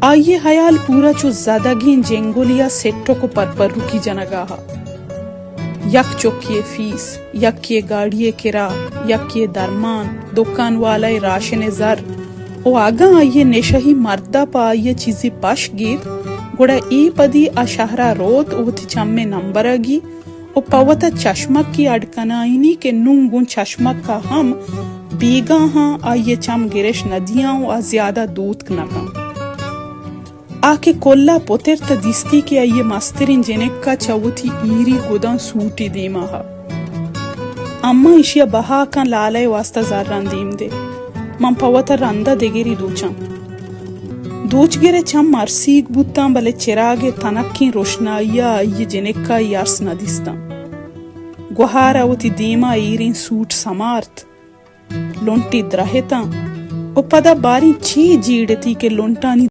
آئی ءِ ہیال پورا چو زدگیں جنگلے ءَ سٹک ءُ پرپروکی جنگ ءَ اَت۔ یک چکے ءِ فیس، یکے ءِ گاڑی ءِ کرا، یکے ءِ درمان، دکان والا ءِ راشن ءِ زر، ءُ اگاں آئی ءِ نشہی مرد ءَ پہ آئی ءَ چیزے پشک گیت، گڑا اے پدی آ شہر ءَ روت ءُ وتی چم ءِ نمبر ءَ گی ءُ پہ وت ءَ چشمکے اڈ کنائینی کہ نوں گوں چشمک ءَ ہم بیگاہاں آئی ءِ چم گرش نہ دیاں ءُ آ زیادہ دوتک نہ کنت۔ آ کہ کل ءَ پترت ءُ دیستی کہ آئی ءِ مستریں جنک ءَ چہ وتی ایری گداں سوٹے دیما اَت۔ اماں ایشی ءَ بہا کن، لالہ ءِ واستا زراں دیم دے۔ من پہ وت ءَ رند ءَ دگرے دوچاں۔ دوچگر ءِ چم ارسیگ بوتاں، بلے چراگ ءِ تنکیں روشنائی ءَ آئی ءِ جنک ءَ اے ارس نہ دیستاں۔ گوہار ءَ وتی دیم ءَ ایریں سوٹ سمارت، لنٹے درہتاں ءُ پدا باریں چے جیڑتی کہ لنٹانی